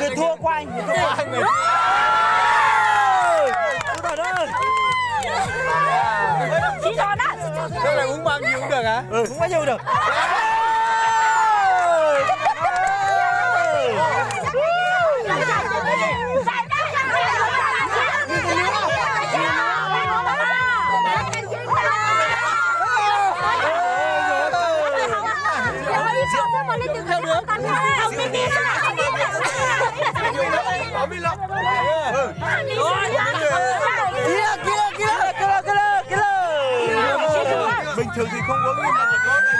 Người thua của anh, người thua của anh. Ơ, ơ, ơ. Thế là uống bao nhiêu cũng được hả? Ừ, uống bao nhiêu cũng được. Bình thường thì không uống nhưng mà có này.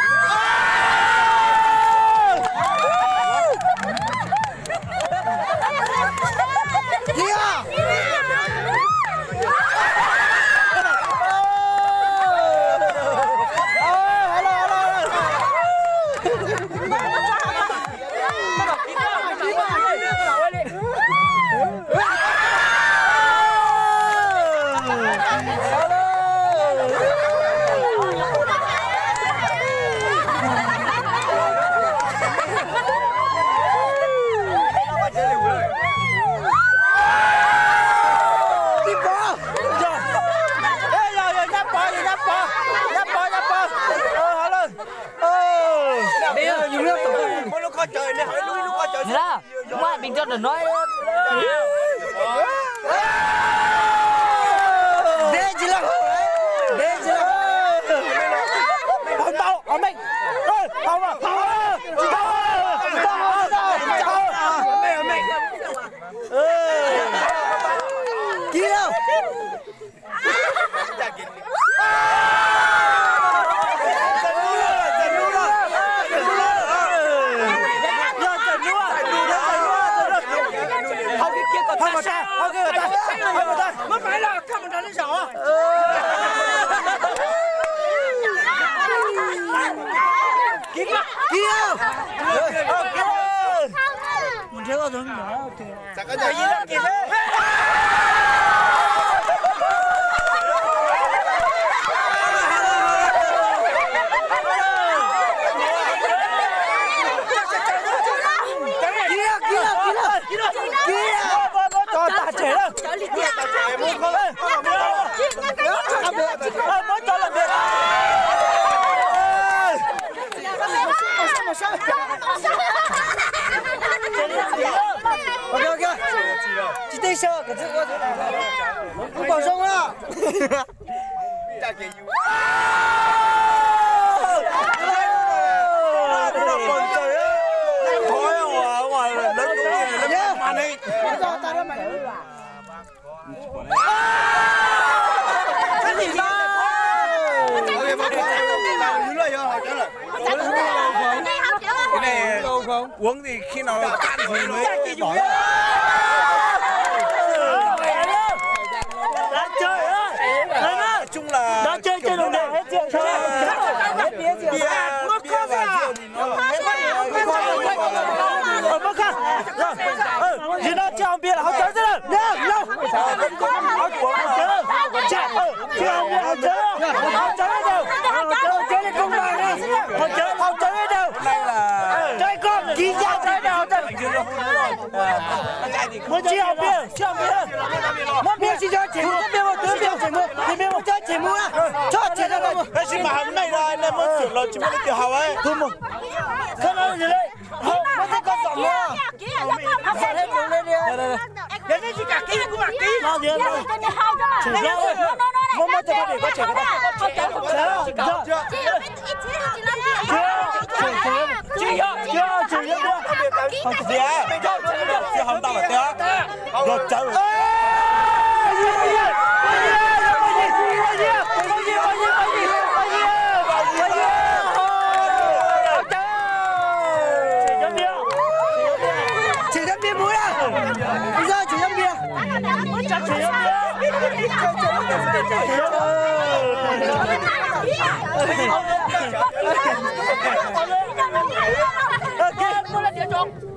Nws laj, muab hais pes rau ntawm no. Deb tsis laj, deb tsis laj. Hau ntau, hau meej. Hau, hau, hau, hau, hau, hau, hau. Kis lawm. Kis lawm. Muab cov lawm ntiag. Tsis tej saw, kuv pom zoo na. Uống thì khi nào cạn thì mới bỏ ra. Nói chung là bia, bia và rượu thì nó Ơ, Mab Khaj, nim no tsis haus npias lawm, haus cawv xwb na. Tsis haus npias, haus cawv. Haus cawv, haus cawv, haus cawv li koob mas, haus cawv, haus cawv li daws. Cov koj kiv ya cawv daws. Tsis haus npias, tsis haus npias. Muab npias tsis cov tshem mus, muab npias mus, npias mus cov tshem mus, tso tshem rau mus. Tab sis mas haus meej no, nej muab cawv los tsis muaj leej twg haus. Tshem cov npias mus na. Tshem cov npias.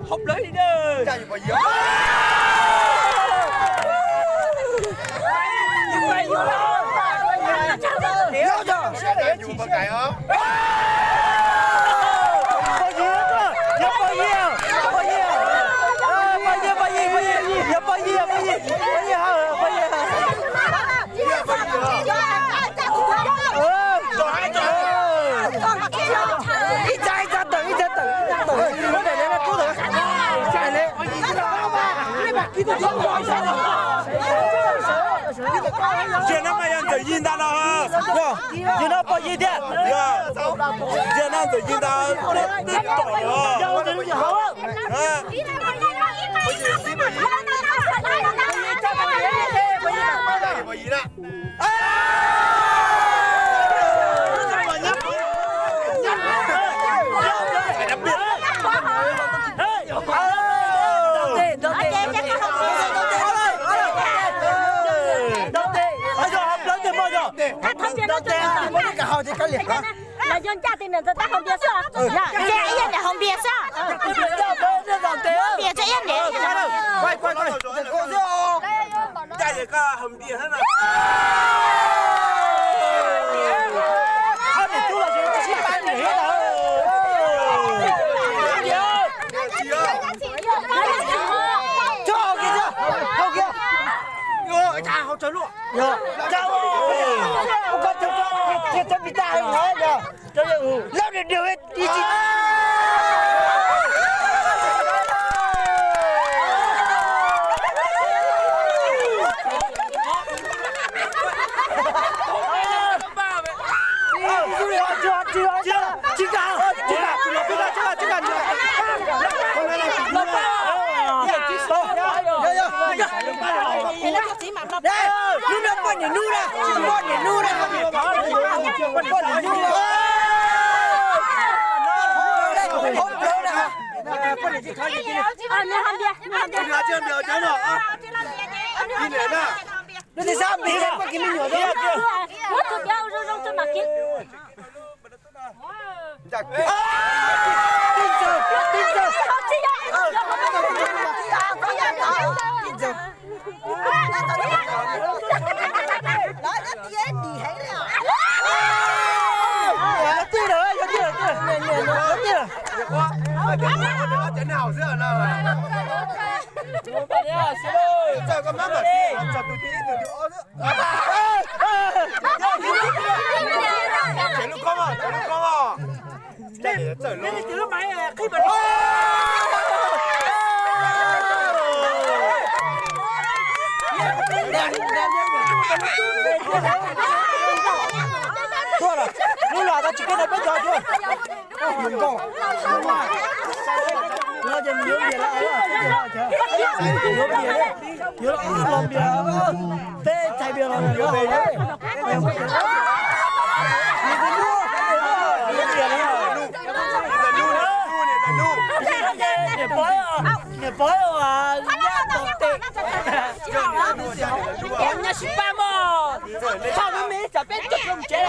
Hauv plawv li na. Ib txhab ib txhab tawm, ib txhab tawm, ib txhab tawm. Ntsia no mas yog Ntxawm Yig ntag no. Ntsia no Pog Yig thiab. Ntsia no Ntxawm Yig ntag, twb tom los. Los yog ncaj tes niam ntxawm tab haus npias xwb. Ncaj ib yam niam haus npias xwb. Npias tso ib yam niam. Lawv đều đều ib txhis. Lub no poj niam nub na, poj niam nub na, poj niam nub na. Lub thib xab npis poj kis me nyuam. Tuaj lawm, lub los tau tsis peb tau peb cov tuaj. Mus nkaus. No ces mus yuav npias lawm, yuav npias, yuav los npias, peb txhais npias los yuav. Niam pog, niam pog, nyab tau tes. Nyab sib pab mog. Txhob lub me tsam peb coj peb mus tsev.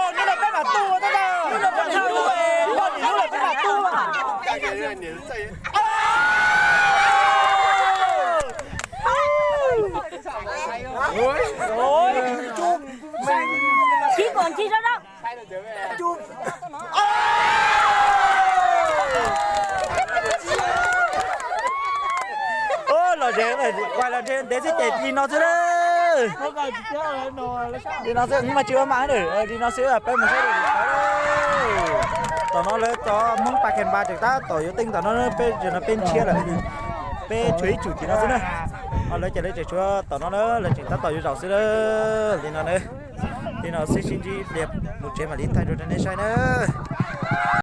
Hnub no peb mam tu, hnub no peb mam tu, poj niam hnub no peb mam tu. Ncig kom ncig rau rau. Los ze, los ntev xwb ces li no xwb na. Li no xwb mas tsis ua mas, li no xwb peb mus saib. Tom no lawv cov Hmoob Pa Khen Npa tseem tab tom yuav teej tom no, peb no peb nrhiav lawm, peb tshuav ib tsum tim no xwb na. Ho lawv ces lawv tseem tshuav tom no na, lawv tseem tab tom yuav zaum xwb na. Li no na, li no xwb sib ntsib pliag mus tsev mam li thaij rau nej saib na.